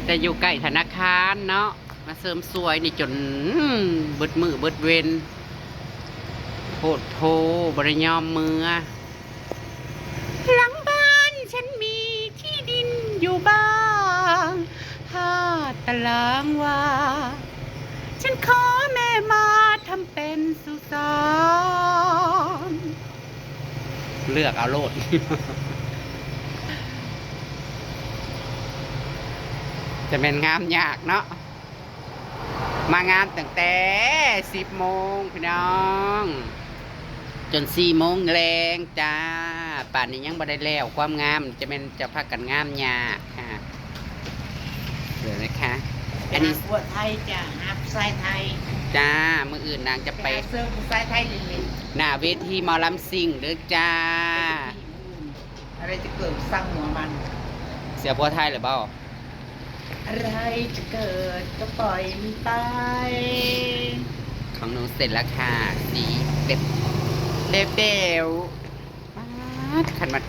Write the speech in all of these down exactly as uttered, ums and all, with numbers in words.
แต่อยู่ใกล้ธนาคารเนาะ มาเสริมสวยนี่จน อืม เบิดมื้อเบิดเว็น โพดโพ บ่ได้ยอมเมือ หลังบ้านฉันมีที่ดินอยู่บ้าง ห้าตารางวา ฉันขอแม่มาทำเป็นสุสาน เลือกเอาโลด จะเป็นงามยากเนาะ มางามตั้งแต่สิบโมงพี่น้อง จนสี่โมงแลงจ้า ป่านนี้ยังบ่ได้แล้วความงาม จะเป็นจะพากันงามยากค่ะ เดี๋ยวนะคะ อันนี้ หาผัวไทยจ้ะ หาผู้ชายไทย จ้า มื้ออื่นนางจะไป ไปหาเสื้อผู้ชายไทยเล่นๆ หน้าเวทีหมอลำซิ่งเด้อจ้า อะไรจะเกิดสร้างหัวมัน เสียผัวไทยหรือเปล่า อะไรจะเกิดก็ปล่อยมันไป ของหนูเสร็จแล้วค่ะ สีแบบเบลวๆ ป๊าด คันมา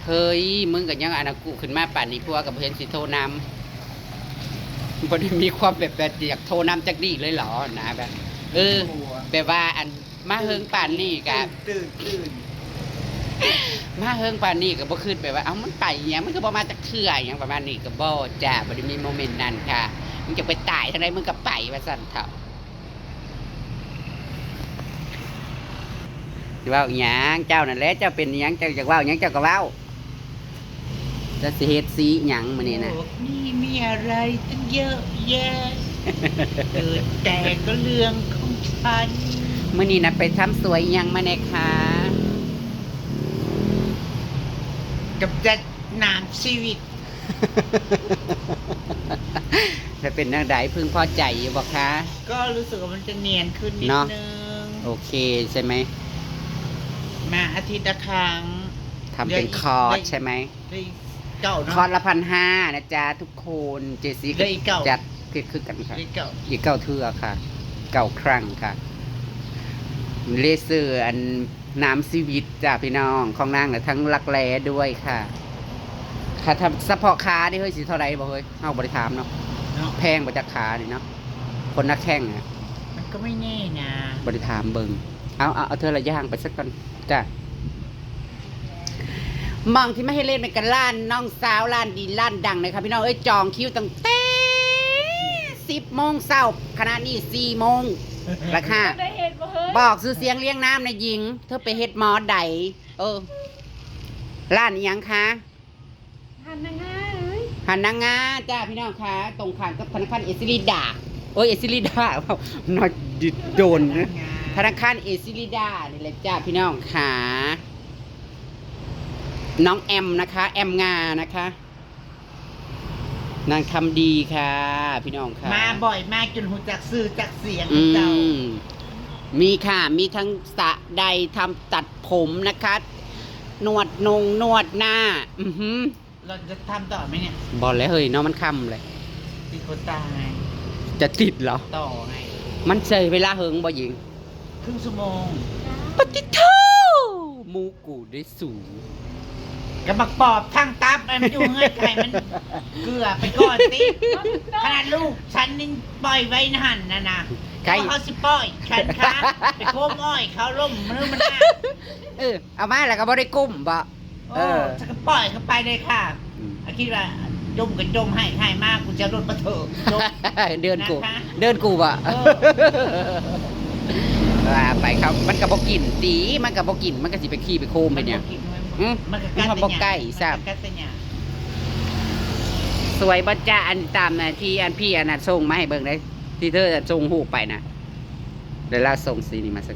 เฮ้ย มึงก็ยังอนากุขึ้นมาป่านนี้ ผัวก็บ่เห็นสิโทรนำ บ่ได้มีความแบบ แบบอยากโทรนำจักดีเลยเหรอนะ แบบ เออ แบบว่าอัน มาเฮิงป่านนี้กะ ตื่น ตื่น มาเฮิงป่านนี้ก็บ่คิดแบบว่า เอ้า มันไปอิหยัง มันก็บ่มาจักเทื่ออิหยังประมาณนี้ ก็บ่จ้า บ่ได้มีโมเมนต์นั้นค่ะ มึงจะไปตายทางใดมึงก็ไป ว่าซั่นเถาะ สิเว้าอิหยัง เจ้านั่นแหละ เจ้าเป็นอิหยัง เจ้าอยากเว้าอิหยัง เจ้าก็เว้า จะสิเฮ็ดสีหยังมื้อนี้นะ โลกนี้มีอะไรตั้งเยอะแยะ เกิดแต่ก็เรื่องของฉัน มื้อนี้นะไปทำสวยอิหยังมาแน่คะ กำจัดหนามชีวิต แล้วเป็นแนวใด พึงพอใจอยู่บ่คะ ก็รู้สึกว่ามันจะเนียนขึ้นนิด เนาะ นึง โอเคใช่ไหม มาอาทิตย์ละครั้ง ทำเป็น เหลืออีก คอร์ส เหลืออีก ใช่ไหม เหลืออีกเก้าเนาะ คอร์สละพันห้านะจ๊ะทุกคน เจซี เหลืออีกเก้า จัดคือ คือกันค่ะ เหลืออีกเก้า อีกเก้าเทื่อค่ะ เก้าครั้งค่ะ เลเซอร์อัน น้ำชีวิตจ้ะพี่น้อง ของนางน่ะทั้งรักแร้ด้วยค่ะ ค่ะ ถ้าเฉพาะขานี่เฮ้ย สิเท่าใดบ่เฮ้ย เฮาบ่ได้ถามเนาะ เนาะ แพงบ่จักขานี่เนาะ คนนักแข่งน่ะ มันก็ไม่แน่นะ บ่ได้ถามเบิ่ง เอา เอา เอาเทื่อละอย่างไปสักก่อนจ้ะ หม่องที่มาเฮ็ดเล่นเป็นกันร้านน้องสาว ร้านดีร้านดังเลยค่ะพี่น้องเอ้ย จองคิวตั้งแต่สิบโมงเช้า ขณะนี้สี่โมงแล้วค่ะ ได้เห็นบ่เฮ้ย บอกชื่อเสียงเรียงนามนายหญิง เธอไปเฮ็ดหมอใด เออ ร้านอิหยังคะ หันนางงาเอ้ย หันนางงาจ้าพี่น้องค่ะ ตรงข้ามกับธนาคารเอซิลิดา โอ้ย เอซิลิดา เนาะ โดนนะ ธนาคารเอซิลิดานี่แหละจ้าพี่น้องค่ะ น้องแอมนะคะ แอมงานะคะ นางทำดีค่ะ พี่น้องค่ะ มาบ่อยมากจนรู้จักชื่อจักเสียง อืม เจ้า มีค่ะ มีทั้งสระใด ทำตัดผมนะคะ นวดนงนวดหน้า อือหือ เราจะทำต่อไหมเนี่ย บ่แล้วเฮ้ยเนาะ มันค่ำเลย ติดโควต้าไง จะติดเหรอ ต่อไง มันใช้เวลาเฮิงบ่หญิง ครึ่งชั่วโมง ปะติโธ่ หมู่กูได้สูง ก็บักปอบทางตับมันอยู่เฮือนไข่มันเกลือไปก่อนติ ขนาดลูกฉันยังปล่อยไว้หันนะนะ ใคร แล้วเขาสิปล่อยฉันคะ ไปโค้งอ้อยเขาล้มมือมันนะ เออ เอามาแล้วก็บ่ได้กุ้มบ่ เออ เออ ฉันก็ปล่อยเขาไปเลยค่ะ อืม อ่ะ คิดว่าจมก็จม ให้ ให้มาก กูจะลดมาเถอะ จม เดินกู นะคะ เดินกูบ่ เออ ว่าไปครับ มันก็บ่กินติ มันก็บ่กิน มันก็สิไปขี้ไปโคมไปเนี่ย มันบ่กิน อืม มันก็กัด มันบ่ใกล้ แต่หญ้า ซ้ำ มันก็กัดแต่หญ้า สวยบ่จ้า อันตามนะ ที่อันพี่อันนั้นส่งมาให้เบิ่งเลย ที่เธอส่งรูปไปนะ เดี๋ยวเราส่งสีนี้มาสัก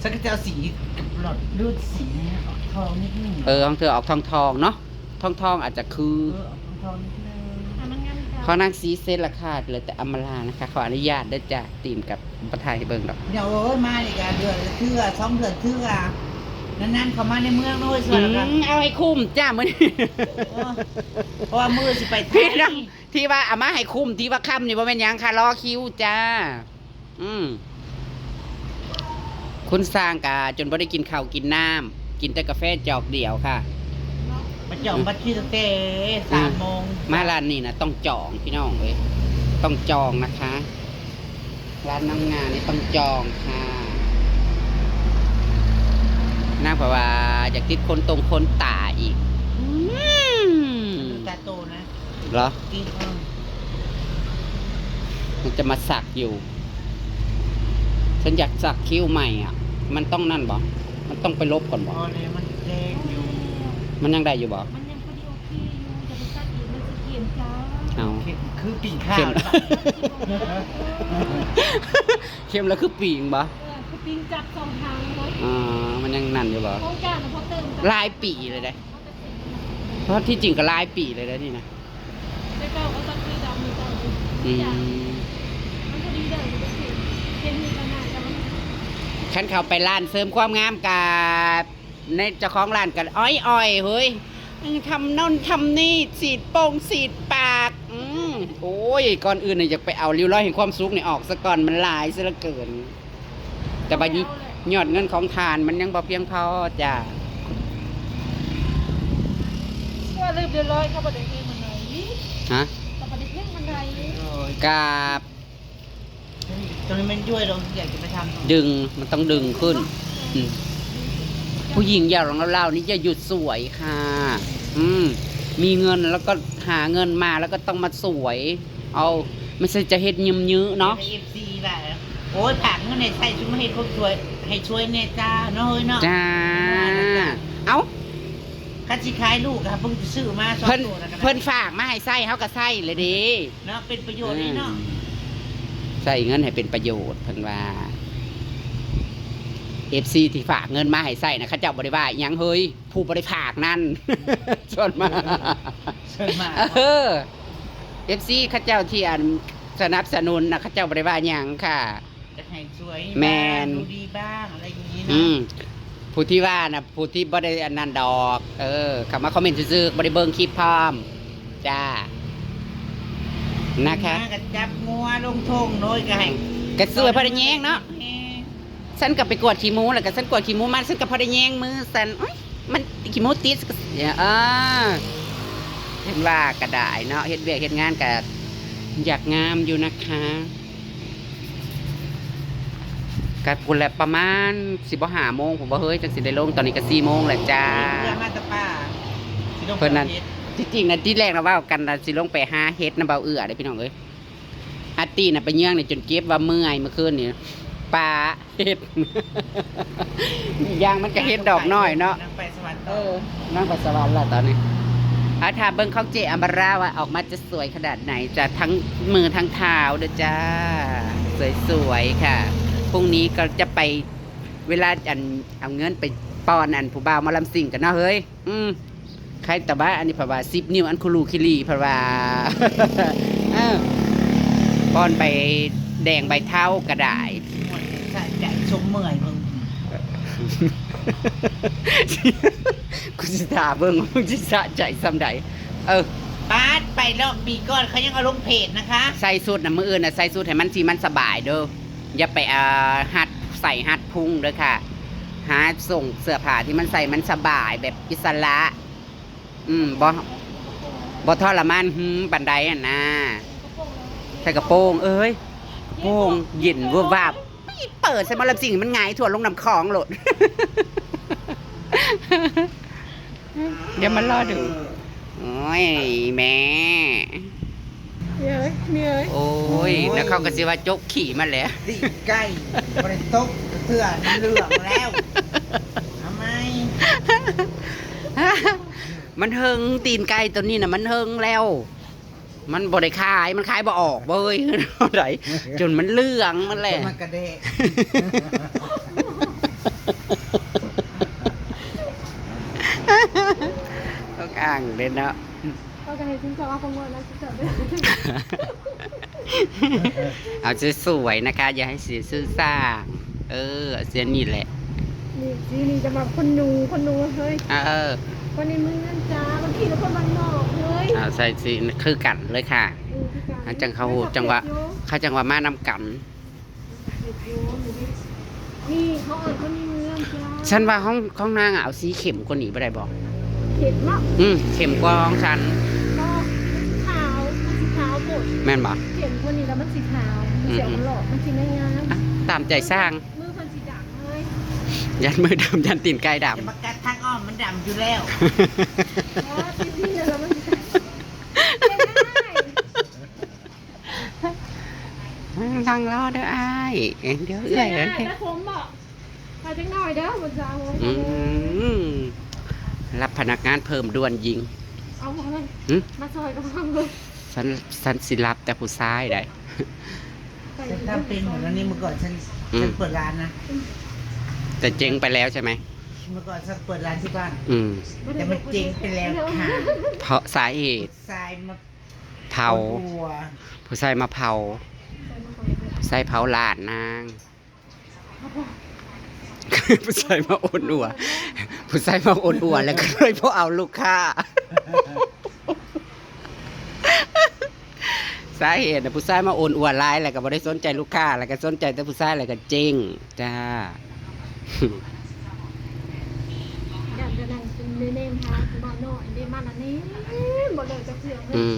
ฉันก็จะเอาสีกับหลอดรูดสีออกทองนิดนึง เออ ของเธอออกทองทองเนาะ ทองทองอาจจะคือ เออ ออกทองทองนิดนึง อ่ะ มันงามจัง ของนางสีเซตราคาเหลือแต่อำมาลานะคะ ขออนุญาตเด้อจ้ะ ตีมกับประทายให้เบิ่งดอก เดี๋ยว โอ้ย มาอีกอ่ะ เดือนละเทื่อ สองเดือนเทื่อ นั้นๆ เขามาในเมืองนะเว้ย ส่วนละกัน อืม เอาให้คุ้มจ้ามื้อนี้ เออ เพราะว่ามื้อสิไปไทย พี่น้อง ที่ว่าเอามาให้คุ้ม ที่ว่าค่ำนี่บ่แม่นหยังค่ะ รอคิวจ้า อืม คุณสร้างกะจนบ่ได้กินข้าวกินน้ำ กินแต่กาแฟจอกเดียวค่ะ มาจองบัตรคิวตั้งแต่สามโมง มาร้านนี้นะต้องจองพี่น้องเอ้ย ต้องจองนะคะ ร้านน้ำงานี่ต้องจองค่ะ นางบอกว่าอยากติดคนตรงคนตาอีก อืม ตาโตนะ เหรอ ติดเออ มันจะมาสักอยู่ ฉันอยากสักคิ้วใหม่อ่ะ มันต้องนั่นบ่ มันต้องไปลบก่อนบ่ อ๋อเนี่ยมันแดงอยู่ มันยังได้อยู่บ่ มันยังพอดีโอเคอยู่ จะไปสักอีกมันสิเขียนจ้า เอา คือปิ่งข้าว เข้ม เข้มแล้วคือปิ่งบ่ เออ คือปิ่งจับสองทางเลย อ๋อ มันยังนั่นอยู่บ่ โครงการน่ะพอเติม หลายปีเลยเด้ เพราะที่จริงก็หลายปีเลยนะนี่นะ แต่เก่าก็สักปีดำอยู่เก่าอยู่ อืม มันพอดีเด้อ มันก็คือเห็นมีขนาดแต่มัน คันเข้าไปร้านเสริมความงามกับ ในเจ้าของร้านก็อ้อยๆ เฮ้ย ทำนั่นทำนี่ สีดโป่งสีดปาก อืม โอ้ย ก่อนอื่นน่ะอยากไปเอาริ้วรอยแห่งความสุขนี่ออกซะก่อน มันหลายซะเหลือเกิน แต่บัดนี้ยอดเงินของทานมันยังบ่เพียงพอจ้ะ ว่าลืมเรียบร้อยเขาบ่ได้เพ่งมันไหน ฮะ เขาบ่ได้เพ่งมันไหน กับ ตรงนี้มันย้วยลง อยากจะไปทำ ดึง มันต้องดึงขึ้น อืม ผู้หญิงอย่างเราๆ นี่จะหยุดสวยค่ะ อืม มีเงินแล้วก็หาเงินมาแล้วก็ต้องมาสวย เอา ไม่ใช่จะเฮ็ดยืมยื้อเนาะ เอฟซีแบบ โอ้ย ฝากเงินให้ใส่ ชุมาเฮ็ดความสวย ให้ช่วยแน่จ้าเนาะ เฮ้ยเนาะ จ้า เอ้า คันสิขายลูกอะ เพิ่นซื้อมาสอง เพิ่น ตัวแล้วก็ได้ เพิ่นฝากมาให้ใส่ เฮาก็ใส่เลยเด้ เนาะ เป็นประโยชน์นี่เนาะ อืม ใส่เงินให้เป็นประโยชน์ เพิ่นว่า เอฟซี ที่ฝากเงินมาให้ใส่นะ เขาเจ้าบ่ได้ว่าอิหยัง เฮ้ย ผู้บ่ได้ฝากนั่น ส่วนมาก ส่วนมาก เออ เอฟซี เขาเจ้าที่อันสนับสนุนนะ เขาเจ้าบ่ได้ว่าหยังค่ะ จะให้สวย แม่น บ้าง ดูดีบ้าง อะไรอย่างนี้นะ อืม ผู้ที่ว่านะ ผู้ที่บ่ได้อันนั้นดอก เออ เข้ามาคอมเมนต์ซื่อๆ บ่ได้เบิ่งคลิปพร้อม จ้า นะคะ มาก็จับงัวลงทงโดยก็ให้ ก็สวยพอได้แยงเนาะ แยง ฉันก็ไปกวาดขี้หมู แล้วก็ฉันกวาดขี้หมูมา ฉันก็พอได้แยงมือฉัน โอ๊ย มันขี้หมูติด ก็เสีย อ่า เห็นว่าก็ได้เนาะ เฮ็ดเวียกเฮ็ดงานก็อยากงามอยู่นะคะ ก็พู้นแหละ ประมาณสิบ่ห้าโมงพู้นบ่เฮ้ย จังสิได้ลง ตอนนี้ก็สี่โมงแล้วจ้า เพื่อมาตะป่า สิลง เพิ่นนั่น ไปเฮ็ด ที่จริงนะ ที่แรกนะเว้ากันนะ สิลงไปหาเห็ดนำเบาเอื้อเด้อพี่น้องเอ้ย อาร์ตี้น่ะไปเยื้องนี่จนเจ็บว่าเมื่อยเมื่อคืนนี่ ปาเห็ด อย่างมันก็เห็ดดอกน้อยเนาะ นางไปสวรรค์ต่อ เออ นางไปสวรรค์แล้วตอนนี้ เอา ถ้าเบิ่งของเจอัมบาราว่าออกมาจะสวยขนาดไหน จะทั้งมือทั้งเท้าเด้อจ้า สวยๆ ค่ะ พรุ่งนี้ก็จะไป เวลาอันเอาเงินไปป้อนอันผู้บ่าวหมอลำซิ่งกันเนาะเฮ้ย อืม ใครแต่ว่าอันนี้เพิ่นว่าสิบ นิ้วอันคุรูคิรีเพิ่นว่า เออ ป้อนใบแดงใบเทาก็ได้ สะใจ ชมเมื่อยมึง กูสิถามเบิ่งว่ามึงสิสะใจส่ำใด เออ ปาด ไปรอบปีก่อนเขายังเอาลงเพจนะคะ ใส่ชุดน่ะ มื้ออื่นน่ะ ใส่ชุดให้มันสิมันสบายเด้อ อย่าไป อ่า ฮัดใส่ฮัดพุงเด้อค่ะ หาส่งเสื้อผ้าที่มันใส่มันสบายแบบอิสระ อืม บ่ บ่ทรมานหืมปานใดหั่นนะ ใส่กระโปรง เอ้ย กระโปรงเย็นเวิบวับ เปิดใส่หมอลำซิ่งมันหงายถ่วงลงน้ำคลองโลด เดี๋ยวมารอดู โอ้ย แม่ เมียเอ้ย เมียเอ้ย โอ้ย โอ้ย แล้วเขาก็สิว่าจกขี้มาแล้ว ตีนไก่ บ่ได้ตกกระเทือนเหลืองแล้ว ทำไม มันเฮิง ตีนไก่ตัวนี้น่ะ มันเฮิงแล้ว มันบ่ได้ขาย มันขายบ่ออกเว้ย เท่าใด จนมันเหลืองมันแหละ มันกระเดะ เขาอ้างเลยเนาะ เขาก็ให้ฉันชอบเอาของงวดนะ ฉันชอบด้วย เอาสวยๆ นะคะ อย่าให้เสียชื่อสร้าง เออ เอาเสียนี่แหละ นี่ สีนี่จะมาคนหนู คนหนูเฮ้ย เออ คนในเมืองจ้า คนขี้แล้วคนบ้านนอกเฮ้ย เอาใส่สีคือกันเลยค่ะ เออ คือกัน เอาจังเขาฮู้จังว่า เขาจังว่ามานำกัน นี่เขาเอิ้นคนในเมืองจ้า ฉันว่าของ ของนางอะเอาสีเข้มกว่านี้บ่ได้บ่ เห็นเนาะ อืม เข้มกว่าของฉัน ก็มันสีขาวมันสีขาวหมด แม่นบ่ เห็นคนนี้แล้วมันสีขาวมันเสียงมันหลอกมันสีง่ายงาม อ่ะ ตามใจสร้าง มือคนสีดำเลย ยันมือดำ ยันตีนไก่ดำ จะมากัดทางอ้อมมันดำอยู่แล้ว เพราะว่าสีที่แล้วมันสีขาว นั่งรอเด้ออ้ายเอ้ยเดี๋ยวเอื้อย ได้ เอ้ย แต่ผมบอกไปจังหน่อยเด้อมันจะเอา อืม รับพนักงานเพิ่มด่วนยิง เอามาเลย หึ มาซอยกับเพิ่มเลย ฉันฉันสิรับแต่ผู้ชายได้ ไป ฉันทำเป็นเหมือนวันนี้เมื่อก่อนฉัน อืม ฉันเปิดร้านนะ แต่เจ๊งไปแล้วใช่ไหม เมื่อก่อนฉันเปิดร้านที่บ้าน อืม แต่มันเจ๊งไปแล้วค่ะ เพราะสาเหตุ ทรายมา เผา ตัว ผู้ชายมาเผา ผู้ชายเผาหลานนาง ผู้ชายมาโอนอัว ผู้ชายมาโอนอัวแล้วก็เลยพอเอาลูกค้า สาเหตุน่ะผู้ชายมาโอนอัวหลายแล้วก็บ่ได้สนใจลูกค้า แล้วก็สนใจแต่ผู้ชายแล้วก็เจ๊งจ้า ดันจะนั่งเป็นเนมฮะบ้านนอกเนมมันอันนี้บ่เลยจะเพื่อน อืม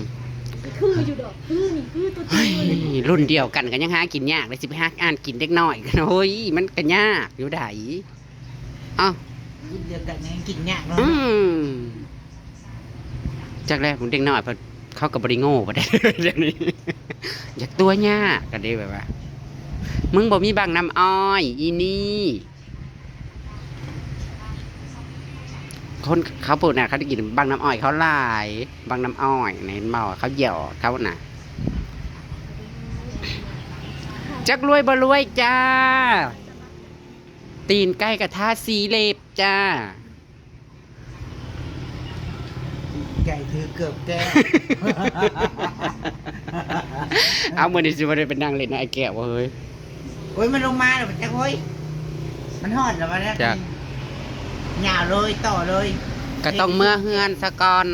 คืออยู่ดอกคือนี่คือตัวจริ เฮ้ย งเลย รุ่นเดียวกันก็ยังหากินยากเลยสิไปหาอ่านกินเด็กน้อยกันโอ้ยมันก็ยากอยู่ได๋เอ้า รุ่นเดียวกันยังกินยากเนาะ อืมจากแรกผมเด็กน้อยเพิ่นเขาก็บ่ได้โง่ปานใดเดี๋ยวนี้ อยากตัวยากก็ได้แบบว่า มึงบ่มีบังน้ำอ้อย อีนี่ คนเขาพูดน่ะเขาได้กินบังน้ำอ้อยเขาหลาย บังน้ำอ้อยน่ะเห็นบ่เขาหยอกเขาน่ะ จักรวยบ่รวยจ้า ตีนไก่กะทาสีเล็บจ้า ไก่ถือเกือบแก้ว เอามื้อนี้สิบ่ได้ไปนั่งเล่นนะไอ้แก้วเฮ้ย โอ้ยมันลงมาแล้วมันจะโอ้ยมันฮอดแล้ววะเนี่ย จ้ะ ยาวเลยต่อเลย ก็ต้องเมือเฮือนซะก่อน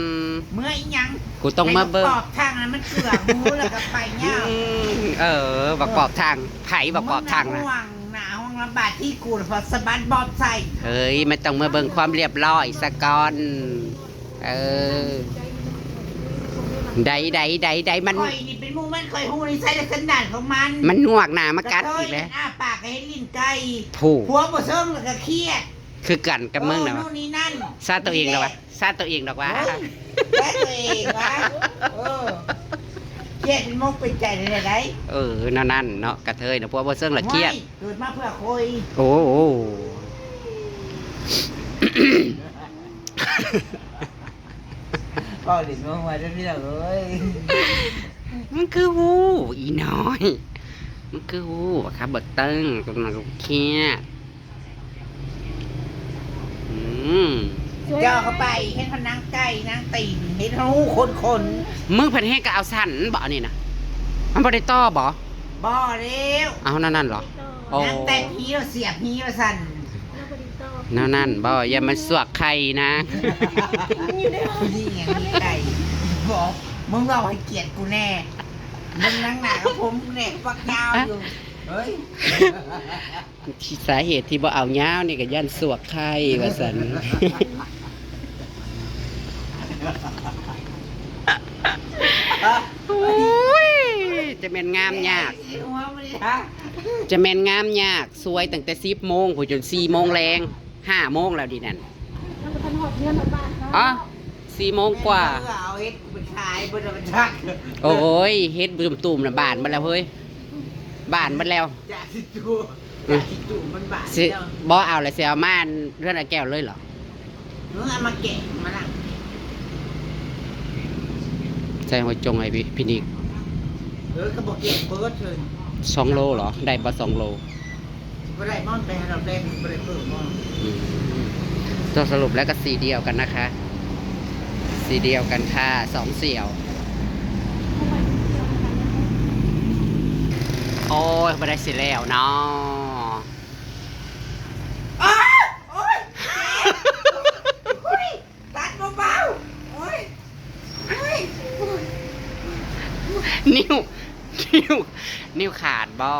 เมืออีหยัง กูต้องมาเบิ่ง ไอ้ประกอบทางนั้นมันเกือบหมูแล้วก็ไปยาว อืมเออประกอบทางไผประกอบทาง มึ นะ ห่วงหนาห้องลำบากที่กูเพราะสะบัดบอบใส่ เฮ้ยไม่ต้องมาเบิ่งความเรียบร้อยซะก่อน เออ ใดใดใดใดมัน คอยนี่เป็นหมูมันคอยหูในใช้และสันดานของมัน มันงวกหนามากัดอีกแล้ว อ้าปากก็เห็นลิ้นไก่ ผู้ หัวบ่เซิงแล้วก็เครียด คือกันกับมึงนะ เออ วะ นู่นนี่นั่น ซาตัวเองแล้ววะซาตัวเองดอกวะ เฮ้ยแค่ตัวเองวะเออเครียดเป็นมกเป็นใจเลยได้ เออนั่นนั่นเนาะกระเทยเนาะพวกบ่เซิงละเครียด ไม่เกิดมาเพื่อคอย โอ้โห ก็หลินมาหัวจะพี่น้องเอ้ย มันคือฮู้อีน้อย มันคือฮู้ครับบ่เติงกำลังเครียดอืม เจ้าเข้าไปเห็นพนังไก่นางตีนเห็นหูคนคน มึงเพิ่นเฮ็ดก็เอาสั่นบ่อันนี้นะมันบ่ได้ต่อบ่ บ่แล้ว เอานั่นนั่นเหรอโอ้ นางแต่ผีเราเสียบผีเราสั่น นั่นนั่นบ่อย่ามาสวกไข่นะ นี่ยังมีไก่บอกมึงเอาให้เกียรติกูแน่มึงนั่งหนากับผมแน่ปักยาวอยู่เฮ้ย ที่สาเหตุที่บ่เอายาวนี่ก็ย่านสวกไข่ว่าซั่น โอ้ย จะแม่นงามยาก หัวมันเลยฮะ จะแม่นงามยากสวยตั้งแต่สิบโมงพู้นจนสี่โมงแลงห้าโมงแล้วดินั่น แล้วก็ทันหอดเงินหอดบ้านเนาะ อ๋อสี่โมงกว่า เออเอาเฮ็ดกูไปขายบนมันทัก โอ้ยเฮ็ดตุ่มๆน่ะบานหมดแล้วเฮ้ยบานหมดแล้ว จากสิตัวจากสิตัวมันบาด สิ เจ้า บ่เอาแล้วสิเอามาเฮือนอาแก้วเลยเหรอ เออเอามาแกะมาละ ใส่หัวจงให้พี่พี่นิก เออกระบอกแกะเบิร์ดเลย สองโลเหรอ ได้บ่สองโล บ่ได้มอนไปหาเราแดงบ่ได้เพิ่มมอน อืมก็สรุปแล้วก็สีเดียวกันนะคะ สีเดียวกันค่ะสองเสี่ยว โอ้ยไม่ได้สิแล้วเนาะ อ้าวโอ้ยเจ็บโอ้ยตัดเบาๆโอ้ยโอ้ย นิ้ว นิ้ว นิ้วขาดบ่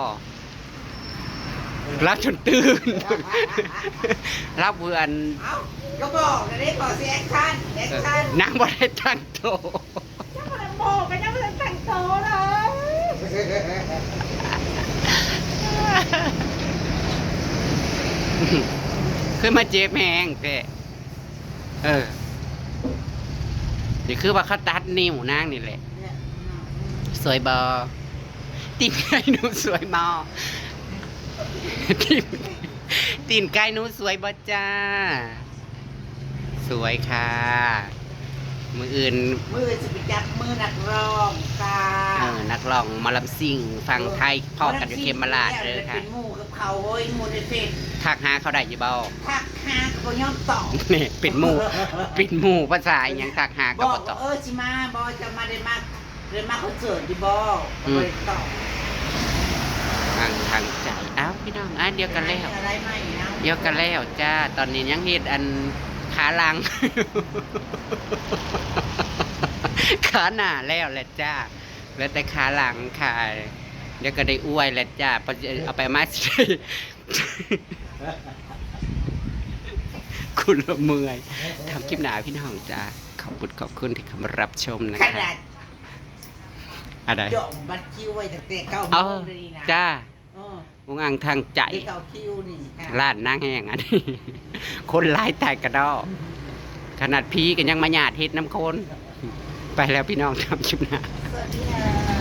เออ ลาวจนตื่น ลาวเพื่อน เอ้า ก็บอกนะได้บอกสิ แอคชั่น แอคชั่น นางบ่ได้ตั้งโต ยังไม่ได้บอกก็ยังไม่ได้แต่งตัวเลย คือมาเจ็บแฮงแท้เออ นี่คือว่าเขาตัดนิ้วนางนี่แหละ เนี่ย สวยบอ ตีนไก่หนูสวยมอ ตีนตีนไก่หนูสวยบอจ้า สวยค่ะ มืออื่น มือจะไปจับมือนักร้องค่ะ เออ นักร้องหมอลำซิ่งฟังไทยพอกันอยู่เขมราชเลยค่ะ เป็นหมู่กับเขาเฮ้ยหมู่ในเฟซ ทักหาเขาได้อยู่บ่ ทักหาก็บ่ยอมตอบ นี่เป็นหมู่เป็นหมู่ภาษาอหย่างทักหา บ ก็ อก บ่ตอบ เออสิมาบอจะมาได้มาได้มาคอนเสิร์ตดีบอ อืม บ่ได้ตอบ ทางทางใจอ้าวพี่น้องอ่ะเดียวกันแล้ว อะไรใหม่นะ เดียวกันแล้วจ้า ตอนนี้ยังเฮ็ดอันขาหลัง ขาหน้าแล้วแหละจ้า แล้วแต่ขาหลังค่ะ เดี๋ยวก็ได้อวยแหละจ้า พอเอาไปมาสิ คุณละเมื่อยทำคลิปหนาพี่น้องจ้า ขอบคุณขอบคุณที่เข้ามารับชมนะ ข คะ นาด อะไร จองบัตรคิวไว้ตั้งแต่เก้าโม เออง เลยนะ จ้า เออ วงอังทางใจ ได้เก้าคิวนี่ค่ะ ล้านนางแห่งอันนี้ คนหลายตายกระดอกขนาดผีก็ยังมาหยาดเฮ็ดน้ำคน ไปแล้วพี่น้องทำคลิปหน้า สวัสดีค่ะ